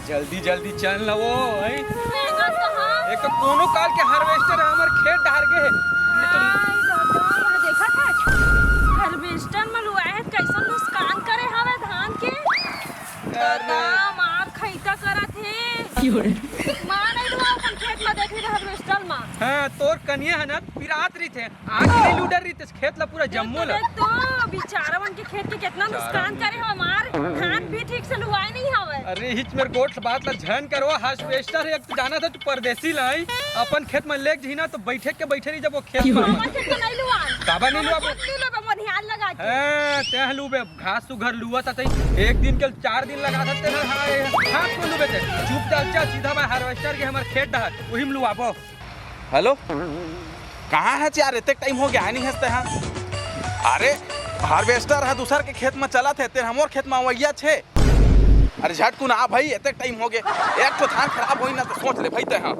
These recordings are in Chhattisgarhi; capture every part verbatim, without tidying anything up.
जल्दी जल्दी चल न वो, हैं? एक तो कोनो काल के हार्वेस्टर हमर खेत डहर गे हे। नहीं तो हाय दादा, मैं देखा था। हार्वेस्टर में लुआए हे, कैसन नुकसान करे हवे धान के। अरे। दादा, मार खैता करत हे। मार नहीं लुआ अपन खेत में, देखी हार्वेस्टर में। हाँ, तोर कनिया है ना, पिरात रही थे। आग नहीं लूडर रही थे, खेत ला पूरा जम्मो ला। देख तो, बेचारा मन के खेत के कितना नुकसान करे हो, मार धान भी ठीक से लुआए नहीं हवे। अरे हिच मेर गोठ बात ला झन करवा, हार्वेस्टर है, एक तो जाना था तू परदेसी लाई, अपन खेत में लेके जही ना तो बैठे के बैठे रही जब वो खेत में। हमार खेत में नहीं लुआ। काबर नहीं लुआ? खुद नहीं लुआ, वो ध्यान लगा के। हाँ, तैं लुबे, घास सुघर लुआ था तई, एक दिन के चार दिन लगा था तेरे, हाँ, हाँ, को लुबे ते। चुप चल, चल, सीधा मैं हार्वेस्टर के हमार खेत डहर, वही में लुआबो। हेलो, कहाँ है यार? एतेक टाइम हो गया, नहीं हंसते हैं। अरे, हार्वेस्टर है दूसर के खेत में चलत है, तेरे हमर खेत में अवैया छे। अरे झटकुन आ भाई, एतेक टाइम हो गए, एक तो धान खराब होई ना तो सोच ले भाई ते, हाँ,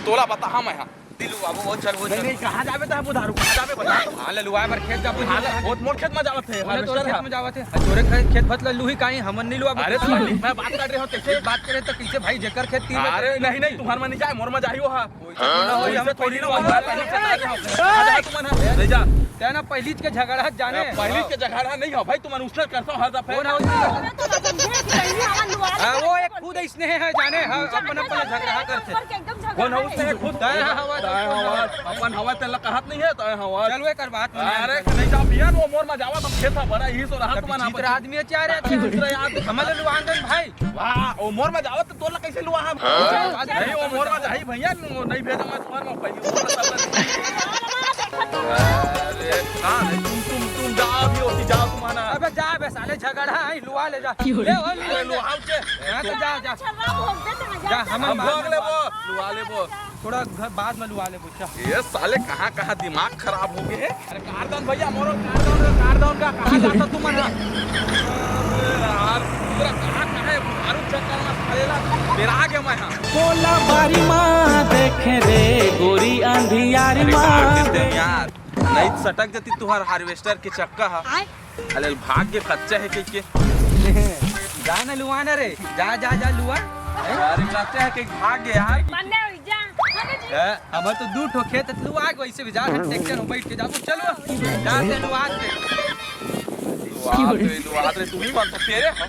तोला बता, हाँ, मैं हाँ। दिलू बाबू, वो चल, वो नहीं, चल। नहीं, कहाँ जाबे तो है बुधारू, कहाँ जाबे बता। हाँ, ले लुआए बर खेत जाबो, हाँ, ले, वो मोर खेत में जावत है, वो तो हार्वेस्टर खेत है। में जावत है। अरे तोरे खे-, खेत भत ला लुही काई, हमन नहीं लुआबो। अरे सुन, मैं बात कर रहे हो, कैसे बात करे तो कैसे भाई, जेकर खेत तीर में अरे नहीं, नहीं, तुम्हार में नहीं जाए, मोर में जाही वो हा। हाँ, वैसे थोड़ी ना होता है, पहले से बता रहे हो। आ जा तुमन, ले जा। तै ना पहली के झगड़ा जाने। पहली के झगड़ा नहीं हो भाई, तुमन उसने करता हर दफे। वो ना होता। हाँ, वो एक खुद इसने है जाने, हाँ, अपन अपन झगड़ा करते। कौन हो उसने खुद? तै हवा, तै हवा। अपन हवा तेला कहत नहीं है, तै हवा। चल, वो कर बात नहीं। अरे, नहीं जा बियान, वो मोर में जावा, तुम खेत बड़ा ही सो रहा, तुमन चित्र आदमी है, चार है, चित्र याद। हमले लुआन दन भाई। वाह, ओ मोर में जावत तो तोला कैसे लुआ हम? हाँ? नहीं, ओ मोर में जाही भैया, नो, नहीं भेजा मैं तुम्हारे में पहली मोर में सब लगे। अरे, हाँ, नहीं, तुम, तुम, तुम जाओ भी होती, जाओ तुम्हारा। अबे जा बे साले, झगड़ा है, लुआ ले जा। ले, ओ, ले, अरे, ले। लुआओ के। हाँ, तो जा, जा। जा, हम हम भाग ले वो, लुआ ले वो। थोड़ा घर बाद में लुआ ले वो, चल। ये साले कहाँ, कहाँ दिमाग खराब हो गए हैं। अरे कारदान भैया, मोरो कारदान का, कारदान का, कहाँ जाता तू मन? अरे यार, पूरा कहाँ, कहाँ है? दारू चक्कर में साले ला, मेरा आ गया मैं, हाँ। कोला बारी माँ देखे रे, गोरी अंधियारी अरे माँ। काट देते हैं यार, नहीं तो सटक जाती तुम्हारा हार्वेस्टर के चक्का हा। अरे भाग के कच्चा है कह के। जा ना लुआ ना रे, जा, जा, जा लुआ। अरे कच्चा है कह के भाग गया यार। बंदे हुई जा। ए, हमर तो दू ठो खेत हे, तू आग वैसे भी जा, हम ट्रैक्टर में बैठ के जाबो, चलो, जा ते लो आग पे। लुआत रे, लुआत रे, तू ही बात तेरे हो।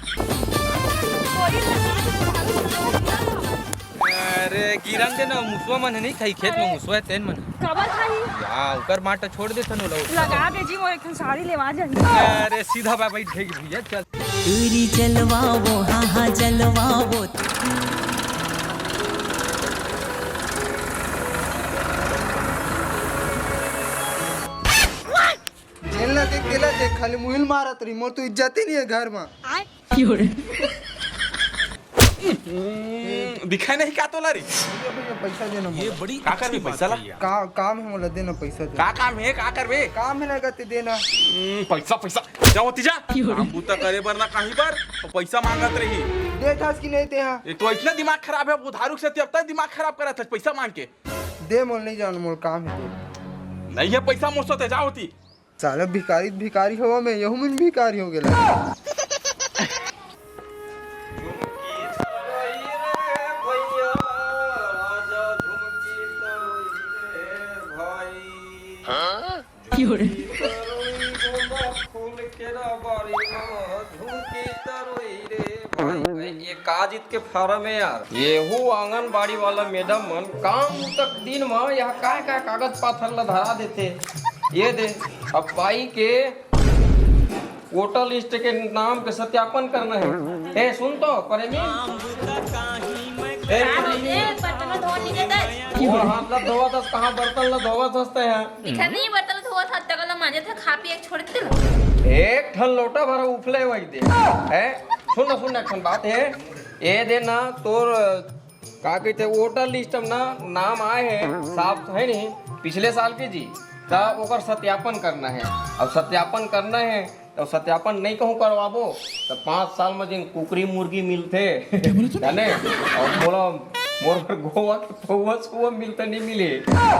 अरे, गिरन दे ना, मुसवा मन नहीं खाई, खेत में अरे। मुसवा है, तेन मन। काबर खाई? या, ओकर माटा छोड़ दे थनो लो। लगा दे जी, वो एक ठन साड़ी लेवा जाही। अरे, सीधा बा बैठ गई भैया, चल। तूरी जलवावो, हाँ, हाँ, जलवावो। जेन ला देख, तेला देख, खाली मुहिल मारत रही, मोर तो इज्जत ही नहीं है घर में। दिखाई नहीं का तोला रे? भैया, भैया, पैसा देना ये मोला। बड़ी का करबे पैसा ला? का, काम है मोला, देना पैसा दे। का काम है, का करबे? काम है ना, कहते देना। हम्म, पैसा, पैसा। जा होती जा। काम बूता करे बर ना कहीं बर, तो पैसा मांगत रही। देथस कि नहीं ते हाँ? एक तो इतना दिमाग खराब है, वो दारू से अब तक दिमाग खराब करत है, पैसा मांग के। दे मोल, नहीं जानो मोल, काम है दे। नहीं है पैसा मोसत है, जा होती। साला भिखारी, भिखारी हवा मैं, यहू मन भिखारी हो गेला। ये का जीत के फार्म है यार। येहू आंगनबाड़ी वाला मैडम मन काम तक दिन म यह काय काय कागज पाथर ला धरा देथे। ये दे, अब पाई के वोटर लिस्ट के नाम के सत्यापन करना है। ए, सुन तो, प्रेमी। ए, ए, बर्तन धो लीजिए दे। वो हाथ ला धोवत हस, कहाँ बर्तन ला धोवत हस ते यहाँ? दिखा नहीं, बर्तन धोवत हस, तगल मांजे थे, खा पी एक छोड़ के दे। एक ठन लोटा भरा उफले वही दे। ए, सुन ना, सुन ना, एक ठन बात है। ए दे ना, तोर का कहिथे, वोटर लिस्ट में ना नाम आए हैं, साफ है नहीं, पिछले साल के जी, त ओकर सत्यापन करना है। अब सत्यापन करना है, तो सत्यापन नहीं कहूँ करवाबो, तो पाँच साल में जिन कुकरी मुर्गी मिलथे, जाने, और बोला, मोर घर गोवा के पौवा सुआ मिलते नहीं मिले। आ,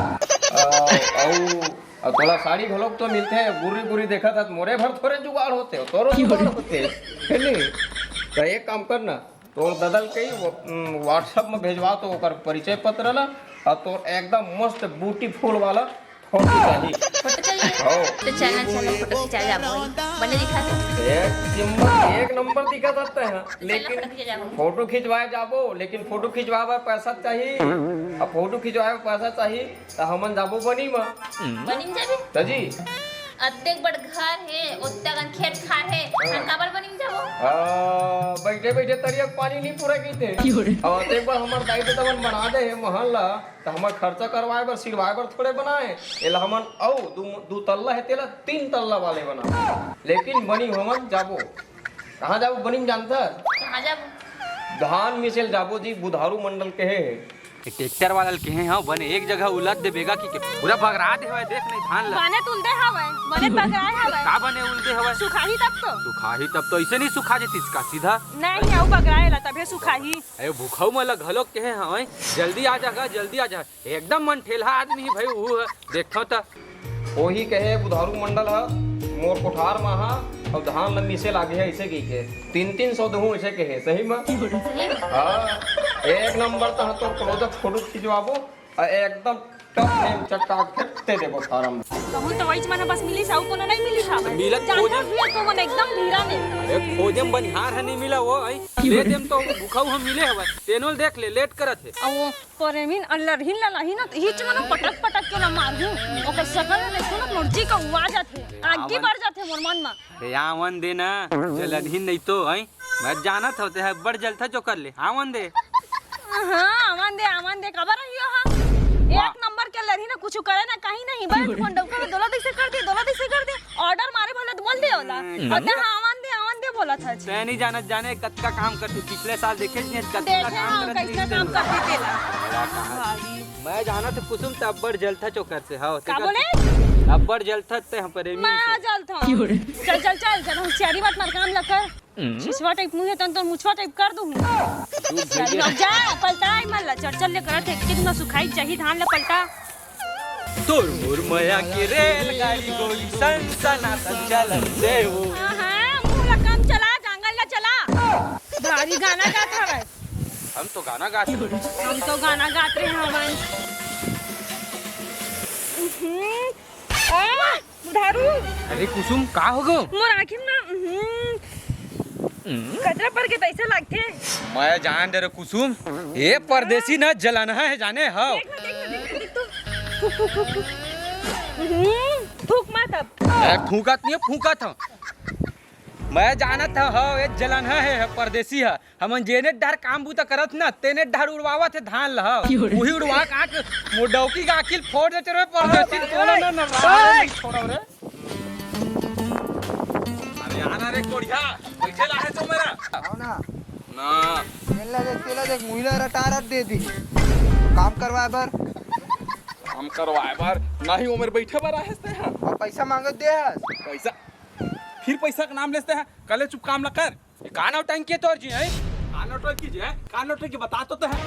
अउ, अउ थोड़ा साड़ी घलोक तो मिलथे, गुर्री गुर्री देखा था, मोरे भर थोड़े जुगाड़ होते, तोरो जुगाड़ होते, है नहीं? तो एक काम करना, तोर ददा ल कही वो, उम, WhatsApp में भेजवा तो ओकर परिचय पत्र ला, और तोर एकदम मस्त ब्यूटीफुल वाला फोटो चाही। फोटो चाहिए? हो। तो चलना, चलो, फोटो खिंचा जाबो। बने दिखा दो। एक नंबर, एक नंबर दिखा सकते हैं, लेकिन फोटो खिंचा जाबो। फोटो खिंचवाए जाबो, लेकिन फोटो खिंचवाए बर पैसा चाही। अब फोटो खिंचवाए बर पैसा चाही, त हमन जाबो बनी म। बनी म जाबे? त जी। अतेक बड़ घर हे, ओतका कन खेत खार हे, हाँ। हम काबर बनी म जाबो? आ, बैठे बैठे तरिया के पानी नहीं पूरा कीथे। अब अतेक बड़ हमर दाई ददा मन बना दे हे महल ला, त हमर खर्चा करवाए बर, सिरवाए बर थोड़े बनाए। एला हमन अउ दू, दू तल्ला हे, तेला तीन तल्ला वाले बना। लेकिन बनी हमन जाबो। कहाँ जाबो बनी म जानता? कहाँ जाबो? धान मिसेल जाबो जी, बुधारू मंडल कहे हे। ए ट्रैक्टर वाला ल कहे हव, बने एक जगह उलद दे बेगा कि के पूरा बगरा दे हवय, देख नहीं धान ला। बने त उलदे हवय, बने बगराए हवय। का बने उलदे हवय? सुखाही तब तो। सुखाही तब तो, ऐसे नहीं सुखा जतिस का सीधा? नहीं, अउ बगराए ला तभे सुखाही। अरे भूखऊ मन ला घलोक कहे हवय, जल्दी आ जा गा, जल्दी आ जा। एकदम मन ठेलहा आदमी हे भाई, वो ह, देखथव त। ओही कहे बुधारू मंडल ह, मोर कोठार म हा, अउ धान ल मिसे लागे हे, ऐसे कही के। तीन तीन सौ दुहूँ, ऐसे कहे, सही म? सही म? हाँ, एक नंबर तह तोर क्लोजअप फोटो खिंचवाबो, अउ एकदम टप नेम चटका के फेंकते देबो फार्म। कहूँ तो वही मन ह बस मिलिस, अउ कोनो नहीं मिलिस हवय। मिलत जानथव खोजे। भैया, तो मन एकदम भीरा में। अरे खोजे म बनिहार ह नहीं मिला वो, आई ले देम तो भूखऊ ह मिले हवय, तेनो ल देख ले, लेट करत हे। अउ वो प्रेमी अउ लरहिन ला लाही ना, त इही चमन पटक पटक के ना मारहूँ। ओकर सकल ल देखहूँ ना, मुर्ची का उवा जाथे, आगी बढ़ जाथे मोर मन म। ए, आवन दे ना, जलनहीन नहीं तो, हैं? मैं जानत हव, ते ह बड़ जलथा चोकर ले, आवन दे। हाँ, आवन दे, आवन दे, काबर रहियो हा? वाह। एक नंबर के लरही ना, कुछ करे ना, कहीं नहीं, बस फोन डौका में दोला दिसे कर दे, दोला दिसे कर दे, ऑर्डर मारे भले तो बोल दे ओला। हम्म। और ते हाँ, आवन दे, आवन दे बोला था जी। ते नहीं जानत जाने, कतका काम करते, पिछले साल देखे नहीं, कतका देखे काम हम करत कैसना रहिस काम तेला। करते तेला। बड़ा कहा। भाई। मैं जानत कुसुम त अब्बड़ जलथा चोकर से, हव, का तेकर बोले? अब्बड़ जलथा ते हम प्रेमी मैं से। जलथा। क्यों रे? चल, चल, चल, जब होशियारी मत मार, काम ला कर। हम्म। सिसवा टाइप मुँह हे, तन तो मुछवा टाइप कर दूँ। चल, भैया। अब जा, पलटा आई मन ला, चल, चल, ले करत हे, कितना सुखाई चाही धान ला पलटा। तोर मोर मया के रेलगाड़ी गोली सनसनात चलत हे वो। हाँ, हाँ, मुँह ला कम चला, जांगर ला चला। भारी गाना गात हवय। हम तो गाना गात हवन। हम तो गाना गात रहे हवन। हम्म। आ, बुधारू। अरे कुसुम, का हो गो? मोर आँखी में ना, हम्म, हम्म? कचरा पर के तैसे लगथे। मैं जान दे रे कुसुम, ए परदेसी ना जलनहा हे जाने हव। देख ना, देख ना, देख ना, देख तो। हम्म, थूक मत अब। ए, थूकत नहीं, फूकत हव। मैं जानत हव, हव, ए जलनहा हे, हे परदेसी ह। हमन जेने डहर काम बूता करत ना, तेने डहर उड़वावत हे धान ल, हव। क्यों रे? उही उड़वा के आके मोर डौकी का आँखी ल फोड़ देते रे, परदेसी तोला ना, ना, राह नहीं छोड़व रे। अरे आना रे कोढ़िया, बैठे ला हे तो मेरा। आओ ना। ना। तेला देख, तेला देख, मुहिला रटारट दे दी। काम करवाए बर। काम करवाए बर? नहीं, ओमेर बैठे बर आहे ते हा। अब पैसा मांगत दे हस। पैसा? फिर पैसा का नाम लेते हैं, कले चुप काम ला कर। ये का नौटंकी है तोर जी, हैं? का नौटंकी जी, हैं? का नौटंकी बता तो, तो है।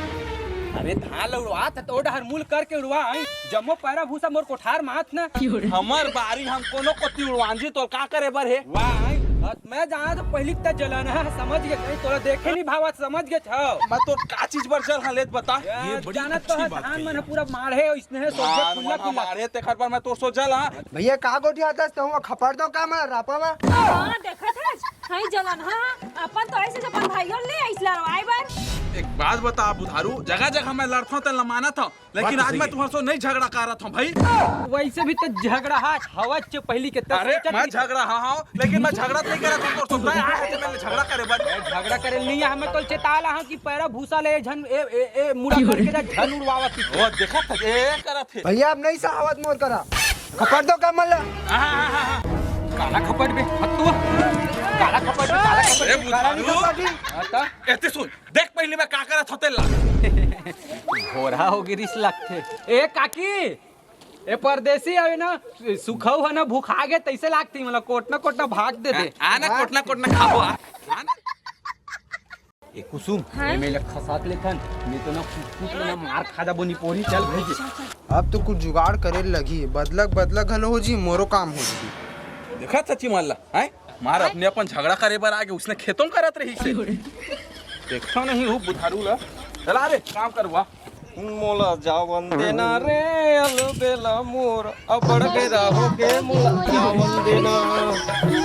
अरे धान ला उड़वा त तो डहर मुल करके उड़वा, हैं? जम्मो पैरा भूसा मोर कोठार माथ ना। हमर बारी हम कोनो कोती उड़वान जी, तोर का करे बर हे? वाह, हैं? अत मैं जाना तो पहली त जलन है, समझ गए, कहीं तोरा देखे नहीं भावत, समझ गए छो। मैं तोर का चीज बर जल हाँ लेत बता? ये बड़ी जानत तो अच्छी है, बात धान कही मन है। पूरा माढ़े, इसने है, सोचे धान खुला मन खुला। माढ़े, तेखर बर मैं तोर सो जल हाँ। भैया, का गोठियाथस तहूँ? खपड़ दो का मैं रापा में? हाँ, देखत हस, हई जलन, हाँ, अपन तो ऐसे अपन भाइयों ले आइस लड़वाए बर। एक बात बता बुधारू, जगह जगह मैं लड़थों ते लमानत हूँ, लेकिन बात तो आज सही मैं है। तुम्हारे से नहीं झगड़ा करत हूँ भाई। वैसे भी तो झगड़ा हाथ हवा च पहली के तब अरे सोचत मैं रही। झगड़ा हाँ हाँ, लेकिन मैं झगड़ा नहीं करत हूँ, तो सुनता है आज मैंने झगड़ा करे बर। मैं झगड़ा करे नहीं है, मैं तो चेताला हूँ कि पैरा भूसा ले झन ए ए ए मुड़ा करके जा झन उड़वावत। वो देखा था, ए करत है। भैया, अब नहीं सहावत मोर करा। खपड़ दो का मन ला। काला खपड़ बे, हत्तू। काला खपड़ बे, काला खपड़ अरे बे, काला नहीं बुधारू। खपड़ बे। हाँ, तो? एते सुन, देख पहले मैं का करत होते ला। घोड़ा हो गिरिस लगथे। ए काकी, ए परदेसी आवे ना, सुखऊ है ना, भूखा गे तैसे लागती, मतलब कोटना कोटना भाग दे दे। आ ना, कोटना कोटना खाबो, आ। आ ना। ए कुसुम, हाँ? ए मेले खसात लेथन, नहीं तो ना कुछ कुछ ना मार खा जाबो निपोरी, चल भाई। अब तो कुछ जुगाड़ करे लगही, बदलक बदलक घलो हो जी, मोरो काम हो जी। देखा चाची माला, हैं? मार अपने अपन झगड़ा करे बर आगे, उसने खेतों करत रही से। देखा नहीं हूँ बुधारू ला। चला रे, काम करवा। मोला जावन देना रे, अलबेला मोर, अबड़ बेरा होगे, मोला जावन देना।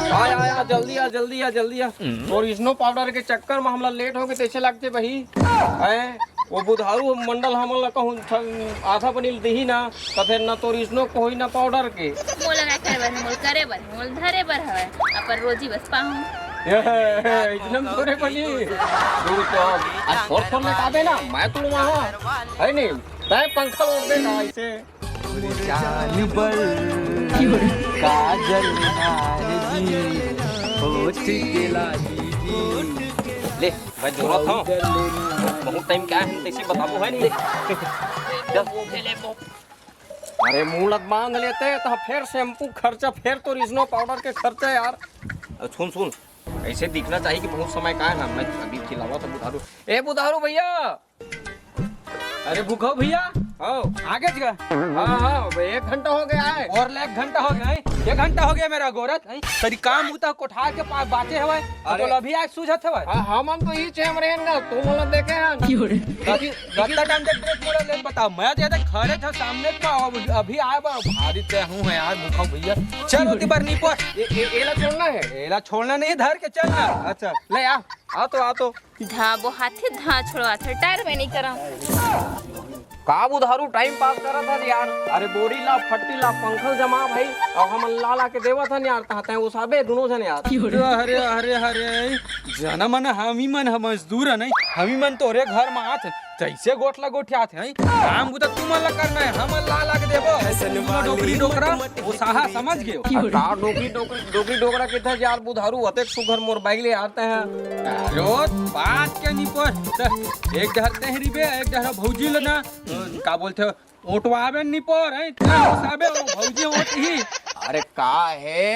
आ, आ, आ, जल्दी आ, जल्दी आ, जल्दी आ। तोर स्नो पाउडर के चक्कर में हमला लेट होगे, तइसे लागथे बही। हैं? वो बुधारू मंडल हमन ला कहूँ ठ-, आधा बनी दिही ना, त फेर ना तोर स्नो के होही ना पाउडर के। मोला ना करे बर, मोल करे बर, मोल धरे बर हवय, अपन रोजी बस पाहूँ। एकदम तोरे बनी। तू तो आज फोर फोर में काबे ना, मैं तोर वहाँ, है नहीं? तैं पंखा ओढ़ दे ना ऐसे। जान बर काजल नारजी, होठ के लाली जी। ले, मैं जोरत हूँ। बहुत टाइम क्या है, तइसे बताबो है नहीं। चल। अरे, मुंह लग बांध लेते, त फेर शैम्पू खर्चा, फेर तोर स्नो पाउडर के खर्चा यार। अब सुन, सुन, ऐसे दिखना चाहिए कि बहुत समय का है ना, मैं अभी खिलावा तो बुधारू। ए बुधारू भैया, अरे भूखो भैया, हाँ। आगे जगह। हाँ, हाँ, भाई, एक घंटा हो गया है। और ले एक घंटा हो गया है, एक घंटा हो गया मेरा गोरत, हैं? तेरी काम होता कोठार के पास बाचे हवय, अरे। तो अभी आज सूझत हवय। हाँ, हमन तो ई छे हमरे ना, तू मोला देखे हन। कति, कति टाइम देख देख मोला ले बताओ, मैं तो ये खड़े था सामने तो अब अभी आए बा, भारी ते हूँ है यार, भूखो भैया। चल, ओती बर नी पर। ए, ए, एला छोड़ना है? एला छोड़ना नहीं, धर के चलना। अच्छा। ले आ, आ तो, आ तो। धाबो हाथे धां छोड़वाथे, टायर में नहीं करम। का बुधारू टाइम पास करत हस यार? अरे बोरी ला, फट्टी ला, पंखल जमा भाई, अउ हमन ला ला के देवत हन यार, तहाँ तैं ओसाबे दुनों झन यार। अरे, अरे, अरे, जनमन हमी मन ह मजदूर हन, हमी मन तोरे घर म आत, तइसे गोठ ला गोठियात हन। काम बुता तुमन ला करना है, हमन ला ला के देबो। तुमन डोकरी डोकरा, ओसाहा समझ गेव। का डोकरी डोकरी, डोकरी डोकरा किथस यार बुधारू, अतेक सुघर मोर बाइक ले आते हैं। अरे, बात के नी पर। त एक डहर तैं रहिबे, एक डहर भौजी ल ना, का बोलथे, ओटवाबे नी पर, हैं? तैं ओसाबे, वो भौजी ओटही। अरे, का है?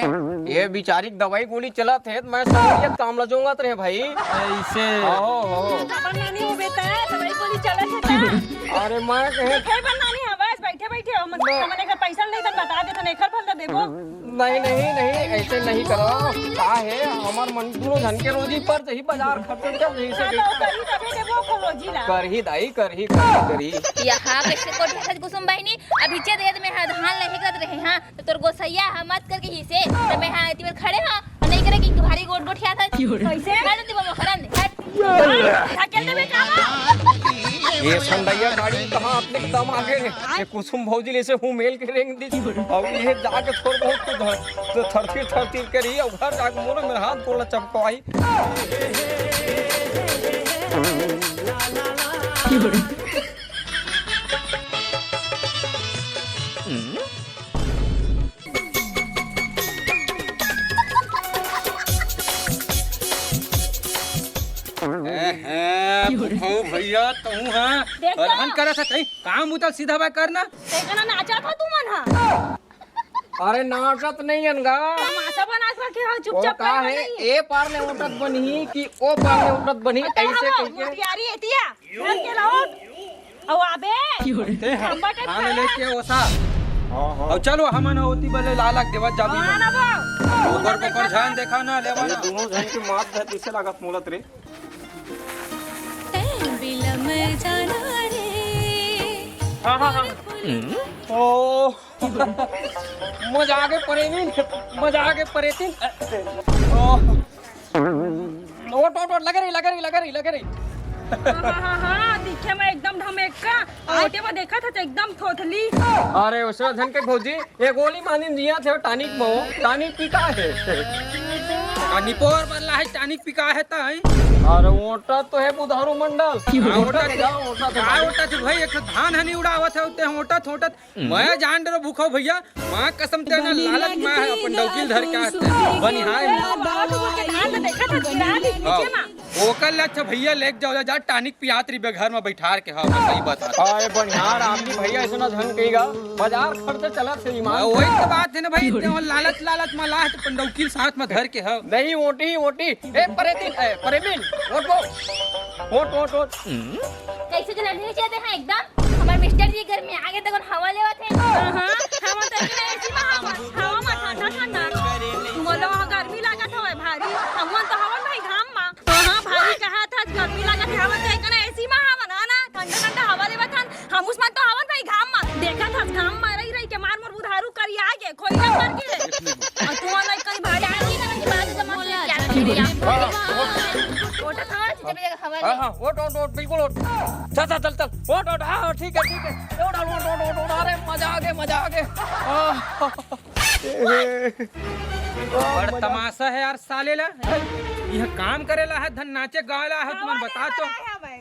ये बिचारी के दवाई गोली चलत हे, त मैं सहूलियत काम ल जोंगत रहे भाई। ऐसे। हो, हो। अपन नानी हो बेटा, दवाई गोली चलत हे त। अरे, मैं कहे देखे बर नानी हवस, बैठे बैठे हमन, हमन एकर पैसा नहीं तन बता देथन, एकर फल त देबो। नहीं, नहीं, नहीं, ऐसे नहीं करो। का है, हमर मन दुनों झन के रोजी पर जही बाजार खर्च चल जही से हाँ, तो कही तबे देबो ओकर रोजी ला। करही दाई, करही, करही, करही। यहाँ कैसे कोठी हज कुसुम बहिनी, अभी चे देद में हा धान लहिकत रहे हाँ, तो तोर गोसैया हा मत करके ही से, तो मैं हा इतनी बार खड़े हाँ, और नहीं करे कि भारी गोट गोट क्या था। कैसे? मैं तो दिबो मखरन, हट। ढकेल देबे का बा? ये संडैया गाड़ी कहाँ अपने दम आगे रे? ये कुसुम भौजी ले से हूँ मेल के रेंग दी। अब ये जाके थोड़ बहुत तो धर, तो थरथीर थरथीर करी, अब घर जाके मोरो मेरे हाथ गोड़ ला चपकवाई। ए, ए, भूखो भैया, तू हाँ, देख तो। रहन करत है, तई काम उतल सीधा बा करना। देखा ना, नाचा था तू मन हा। अरे, नाचत नहीं हन गा। तमाशा बना के रखे हो, वो चुपचाप का बैठ है, नहीं। ए पार ले उठत बनही कि ओ पार ले उठत बनही, तो ऐसे हवा, कहिके। मोतियारी एतिया, घर के लौट। अउ आबे। ते ह, खंबा टाइप हाँ, खड़ा। लेके ओसा। हाँ, हाँ। अब चलो, हमन ओती बले लालक देवत जाबी हाँ, मन। ना बा। ओकर बकर झन देखा ना, लेवा ये ना। दोनों झन के मात है, किसे लागत मोलत रे? ए बिलम जाना रे। हाँ, हाँ, हाँ। ओ, मजा आगे परेतीन, मजा आगे परेतीन। ओ। ओट, ओट, ओट, लगे रही, लगे रही, लगे रही, लगे रही। हाँ, हाँ, हाँ, हाँ, दिखे में एकदम ढमेक्का, ओटे में देखा था तो एकदम थोथली। अरे, उसने धन के भौजी, ये गोली मानिन जिया थे, टॉनिक मो, टॉनिक पी का है? आ, निपोर बदला है, टॉनिक पी का है ताई? अरे, ओटा तो है बुधारू मंडल। हाँ, ओटा ओटा तो है। जाओ, ओटा तो हाँ, है। ओटा तो भाई, एक ठो धान हनी उड़ावत है, उते ओटा, ओटा। मैं जान डरो भूखो भैया, माँ कसम तेना लालच माँ है अपन डौकी ल धर के आते। बनिहार। बाबा, तू के धान तो देखा था, गिरा दी नीचे हाँ। मा। ओकर ले अच्छा भैया लेके जाओ जा, जा टॉनिक पियात रही बे घर में बैठार के। हाँ, मैं सही बता रहा हूँ। अरे बनिहार आदमी भैया, ऐसे ना झन कहीगा, बाजार खर्च चलत से ईमान। हाँ, वही तो बात है ना भाई, ते लालच, लालच मा लाह तो अपन डौकी ल साथ में धर के हो। नहीं, ओटी, ओटी। ए, परेतिन, ए, परेमिन, ओट वो। ओट, ओट, ओट। कैसे जलन नहीं चाहते हैं एकदम? हमारे मिस्टर जी घर में आगे तक हवा लेवा थे। हाँ, हाँ, हवा तो इतना एसी में हवा, हवा में ठंडा, ठंडा। तुम लोग वहाँ गर्मी लागत हवे भारी, हम तो हवन भाई घाम मा। हाँ, हाँ, भारी कहा था, गर्मी लगा वोट, हाँ, जब ये हवा हाँ, ले। हाँ, वोट, वोट, वोट, बिल्कुल वोट। चल, चल, चल, चल, वोट, वोट, हाँ, हाँ, ठीक है, ठीक है। Vote, vote, vote, vote, vote, अरे, मजा आ गया, मजा आ गया। हाँ। बड़ तमाशा है यार, साले ला। यह काम करे ला है, धन नाचे गावे ला है, तुमन बता तो।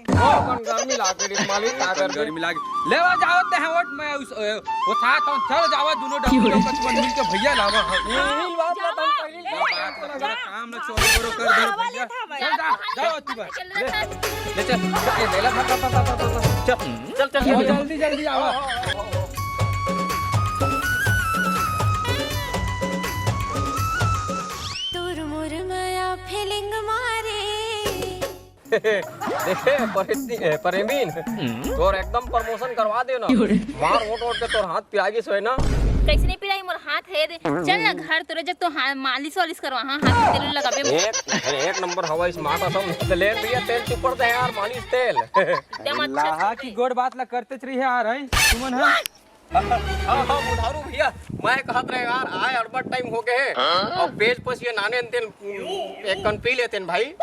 ओ, कौन गर्मी लागे रे मालिक, का कौन गर्मी? गर्मी लागे? लेवा जावत है वोट, मैं उस, ए, वो था तो चल जावा दोनों डब्बू लोग कचवन मिल के भैया लावा है। यही बात बता, पहले ये बात कर, जरा काम में चोरी करो कर दे भैया। चल जा, जाओ तू बस। ले, ले चल, ये ले ला, भाग, भाग, भाग, भाग, भाग, भाग। चल, चल, चल, चल, चल, जल्दी, जल्दी आवा। तोर मोर मया feeling मारे। देखे, परेती-, ए, परेमीन, तोर एकदम promotion करवा दे ना। मार वोट वोट के तोर हाथ पिरागिस होय ना। कैसे नहीं पिराई, मोर हाथ है दे। चल ना घर तोरे, जब तो हा-, मालिश वालिश करवा, हाँ, हाथ में तेल लगाबे। एक, एक नंबर हवा, smart असम। ले भैया, तेल चुपर दे यार, मालिश तेल। एकदम अच्छा लाहा से की गोड़ बात ला करते चली है यार, हैं? तुमन, हाँ? हाँ, हाँ, बुधारू भैया, मैं कहत रहे यार, आए अड़बड़ टाइम हो गए है। हाँ? और पेज पस ये नाने तेल एक कन पी लेते हैं भाई।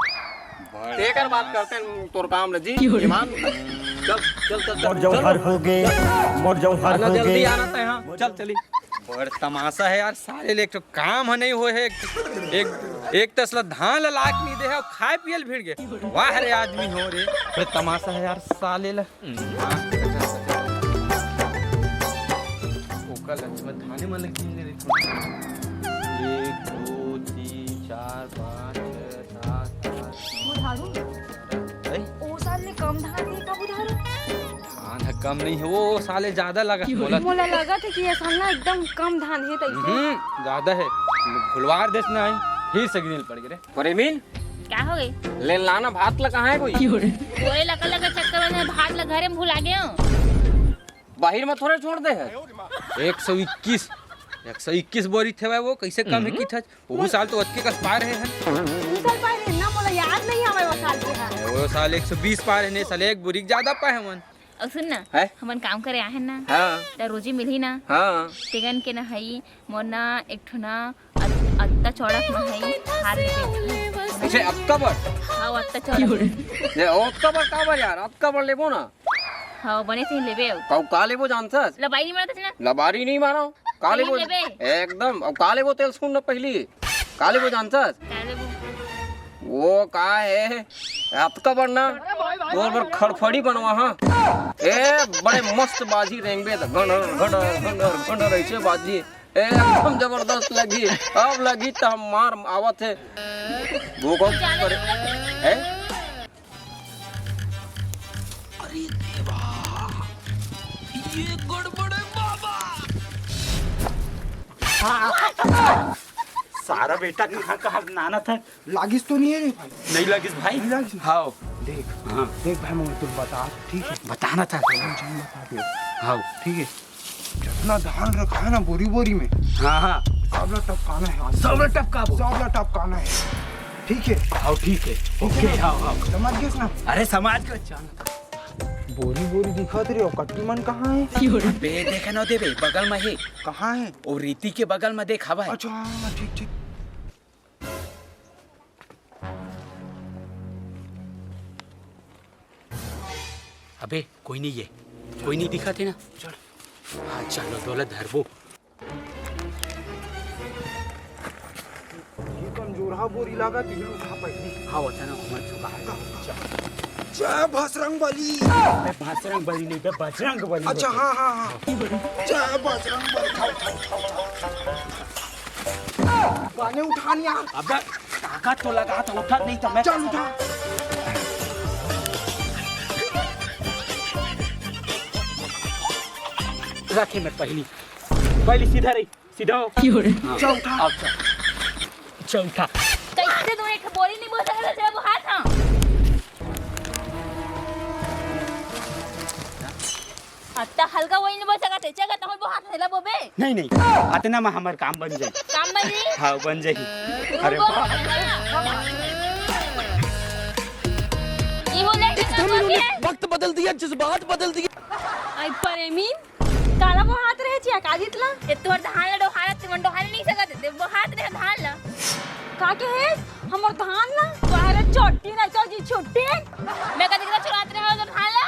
तेकर बात करते हैं तोर काम ले जी। ईमान, चल, चल, चल, चल, मोर जौहर चल। हो गए, मोर जौहर आना हो जल्दी गए। आना तय, हाँ, चल, चली। बड़ तमाशा है यार, साले ले एक ठो काम ह नहीं होय है। एक, एक, एक तसला धान ला लाके नहीं दे है, खाए पियल भिड़ गए। वाह रे आदमी हो रे, बड़ तमाशा है यार, साले ला। ओकर लक्ष्मण थाने मन लग जाएंगे रे। एक, दो, तीन, चार, पाँच, छः, सात, आठ, नौ, बुधारू? हैं? ओ साल ले कम धान हे का बुधारू? धान ह कम नहीं है, वो साले ज्यादा लगा। मोला मोला लगत है कि ये साल ना एकदम कम धान हे तैसे। हम्म, ज्यादा है। भुलवार देस ना है, फिर से गिने ल पड़ गए रे। परेमीन, का हो गई? ले लाना भात ला कहाँ है कोई? ओए लका लका चक्कर में भात ला घरे में भुला गए हो। बाहिर में थोड़े छोड़ दे है। एक सौ इक्कीस, एक सौ इक्कीस बोरी थे भाई, वो कैसे कम है हम्म। की था? वो साल तो अतके कस पाए रहे हैं। वो साल पाए रहे ना, मोला याद नहीं आवे वो साल के है। वो साल एक सौ बीस पाए रहे ने, साल एक बोरी ज्यादा पाए हमन। और सुन ना, है? हमन काम करे आहे ना, हाँ। त रोजी मिलही ना, हाँ। तेगन के ना हई, मोर ना एक ठो ना अत-, अत्ता चौड़ा के ना हई, हार लेबे। अच्छा, अतका बड़? हाँ, अत्ता चौड़ा। ये अतका बड़ का बड़ यार, अतका बड़ लेबो ना। हाँ, बने से ही लेबे अब। का, का लेबो जानथस? लबारी नहीं मारत ना। लबारी नहीं मारो, का लेबो? लेबे। एकदम, अब का लेबो तेल सुन ना पहली। का लेबो जानथस? का लेबो? वो का है, अतका बड़ ना, तोर बर खड़फड़ी बनवा, हाँ। ए, बड़े मस्त बाजी रेंगबे त, घंडर, घंडर, घंडर, घंडर, ऐसे बाजी। ए, एकदम जबरदस्त लगी। अब लगी त हम मार आवत है। वो कौन करे? है? अरे देवा, ये गड़बड़ है बाबा। सारा बेटा कहाँ कहाँ नाना था। लागिस तो नहीं है रे भाई? नहीं लागिस भाई। नहीं लागिस? हाँ। देख, हाँ। देख भाई, मैं तुझे बता, ठीक है? बताना था। हाँ। ठीक है? जितना धान रखा है ना बोरी बोरी में, हाँ, हाँ। सबला टपकाना है आज। सबला टपकाबो। सबला टपकाना है, ठीक है? हाँ, ठीक है। ठीक है ओके, ना? हाँ, हाँ। समझ गए ना? अरे, समझ गए। बोरी बोरी दिखत रहे हो, कट्टी मन कहाँ है? अबे, देख न देबे, बगल में है। कहाँ है? वो रीति के बगल में देख, हवा है। अच्छा, हाँ, ठीक, ठीक। अबे, कोई नहीं है, कोई नहीं दिखत है ना। चल। हाँ, चलो, डोला धरबो। ये कमजोरहा बोरी लागत, ये उठा पहली। हाँ, वचन हमर चुका है। चल। जय बजरंग बली। अबे, बजरंग बली नहीं, बे, बजरंग बली अच्छा, होता है। हाँ, हाँ, हाँ। जय बजरंग बली। उठा, उठा, उठा, उठा, उठा। गाने उठान यार। अबे, ताकत तो लगा, तो उठा नहीं तो मैं चल उठा। रखे मैं पहली, पहली सीधा रही, सीधा हो। हाँ। चल उठा। अच्छा। चल उठा। कैसे तू एक बोरी नहीं बोल सकता, तेरा वो हाथ, हाँ। अत्ता हल्का वही नहीं बोल सकते, चल, तो बोल हाथ हिला बोबे। नहीं, नहीं, अतना में हमार काम बन जाई। काम बन जाई? हाँ, बन जाई। अरे वाह। ये बोले एकदम इन्होंने वक्त बदल दिया, जज्बात बदल दिए। आई परेमी, काला बोहात रहे चिया, का जीतला? ये तोर धान ला डोहारत, तुमन डोहारे नहीं सकत, ते बोहात रहे धान ला। का के हे? हमर धान ला? तोहरे छोटी ना चौजी छुट्टी। मैं कदी करा चुरात रहे हो तो धान ला?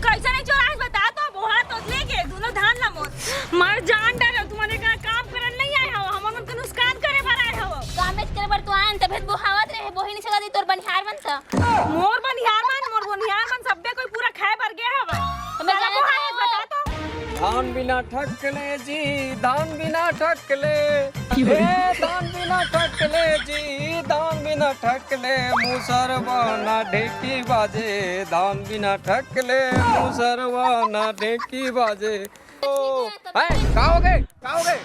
कैसे नहीं चुराए बता तो, बोहा तो लेके दोनों धान ला मोर। मार जान डालो, तुम्हारे का काम करन नहीं आए हो, हमर मन के नुकसान करे बर आए हो। कामेच करे बर तो आन, तभे बोहावत रहे, बोही नहीं सकती तोर बनिहार मन त। मोर बनिहार मन, मोर बनिहार मन सब्बे कोई पूरा खाए बर गया हवा। तो मैं चला जाना बोहा तो बता तो। धान बिना ठकले जी, धान बिना ठकले। हे धान बिना ठकले जी, धान बिना ठकले, मुसरवा ना ढेकी बाजे, धान बिना ठकले, मुसरवा ना ढेकी बाजे। ओ, हैं, का हो गए? का हो गए?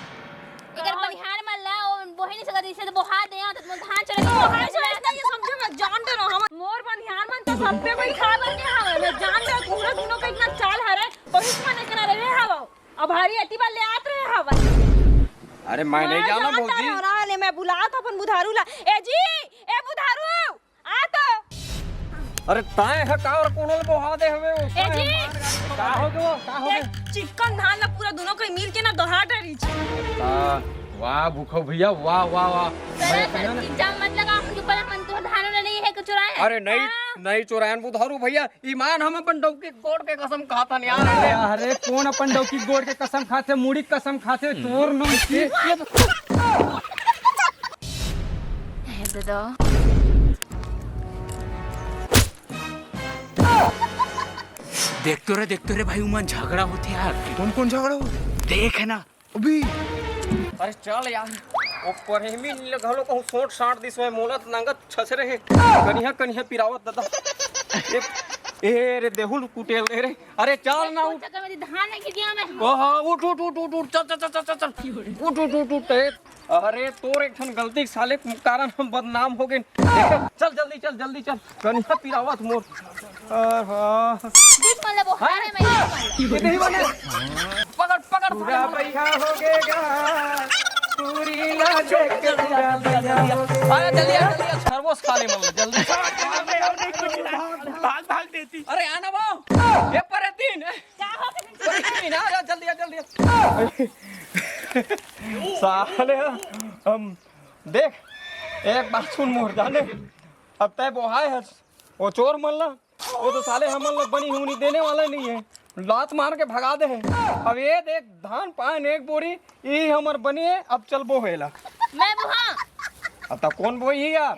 एकर बनिहार मन ला, ओ, बोहे नहीं सकत, इसे तो बोहा दे, तो तुम धान चुरा के बोहा चुरा, इसने ये समझो, मैं जान दे रहा हूँ, हम मोर बनिहार मन तो सब पे कोई खा बन के हवे, मैं जान दे, पूरा दोनों का इतना चाल हरे, बहुत मन करा रहे हवा। अब हरी अति बार ले आत रहे हवा। अरे मैं नहीं मैं जाना जान भौजी। दे रहा हूँ, ले मैं बुलात अपन बुधारू ला। ए जी, ए बुधारू, आ तो। अरे ताए ह का और कोनल बोहा दे हवे, ए जी। का हो गयो? का हो गयो? चिक्कन धान ला पूरा दोनों कोई मिल के ना दोहा डरी छी। वाह भूखो भैया, वाह, वाह, वाह। सर, सर, इल्जाम मत लगा, हम जो पहले मन तो धान वाला नहीं है, कुछ चुराए। अरे नहीं, हाँ। नहीं चुरायन बुधारू भैया, ईमान हम अपन डौकी गोड़ के कसम खाथन यार। अरे, अरे, कौन अपन डौकी गोड़ के कसम खाथे, मुड़ी के कसम खाथे, तोर नाम की? दादा। देख तो रे, देख तो रे भाई, उमन झगड़ा होथे यार। कौन, कौन झगड़ा होथे? देख ना। अभी। अरे चल यार, ओ प्रेमी नी ल घलो कहूँ सोट साट दिस होय, मोला त नंगत छछरे हे। कनिहा, कनिहा पिरावत दादा। ए, ए रे देहुल कुटेल दे रे। अरे चल ना उठ। चक्कर में धान नहीं खींचिया मैं। ओहो, उठ, उठ, उठ, उठ, उठ, चल, चल, चल। उठ, उठ, उठ, उठ, ए। अरे तोर एक ठन गलती के साले कारण हम बदनाम हो गए। चल जल्दी चल, जल्दी चल। कनिहा पिरावत मोर। आहा। देख मतलब वो हाय मैं ये नहीं बने। पकड़, पकड़, पूरा पकड़। बैठा हो गएगा। पूरी ला देख के पूरा बैठा हो गएगा। अरे जल्दी आ, जल्दी आ, खरगोश खा ले मतलब, जल्दी। भाग, भाग देती। अरे आना बाओ। ये परे तीन। परे तीन, आ जा, जल्दी आ, जल्दी आ। साले हम देख, एक बात सुन मोर जाने, अब तय बोहाय हस, वो चोर मन ला, वो तो साले हमन ला बनी हुनी देने वाला नहीं है, लात मार के भगा दे है। अब ये देख, धान पान एक बोरी, ई हमर बनी है, अब चल बोहे ला। मैं बोहा। अब तक कौन बोही है यार?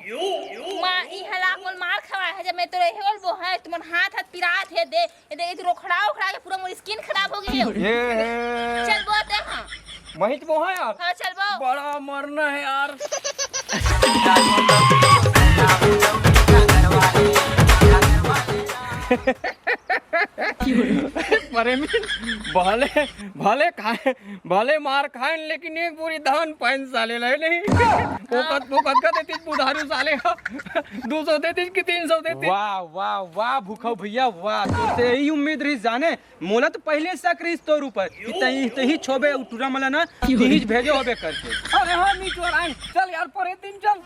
माँ, ई हला मोल मार खवा है, जब मैं तो रहे बोहा है, तुम्हार हाथ हाथ पिरात है, दे, ये देख, ये तो रोखड़ा उखड़ा के पूरा मोर skin खराब हो गई है। ये है। चल, बहुत है, हाँ। वहीं तो वो है यार। हाँ, चल, वो। बड़ा मरना है यार। प्रेमी, भले, भले खाए, भले मार खाए, लेकिन एक बोरी धान पाइन साले लाए नहीं। वो कत, वो कत का देती बुधारू साले का। दो सौ देती कि तीन सौ देती। वाह, वाह, वाह, भूखो भैया, वाह। तोर से यही उम्मीद रही जाने। मोला तो पहले शक रही तोर ऊपर कि तही, तही छोबे उटुरा मला ना, तही भेजे होबे करके। अरे हाँ, नी चोरान। चल यार, परे दिन चल।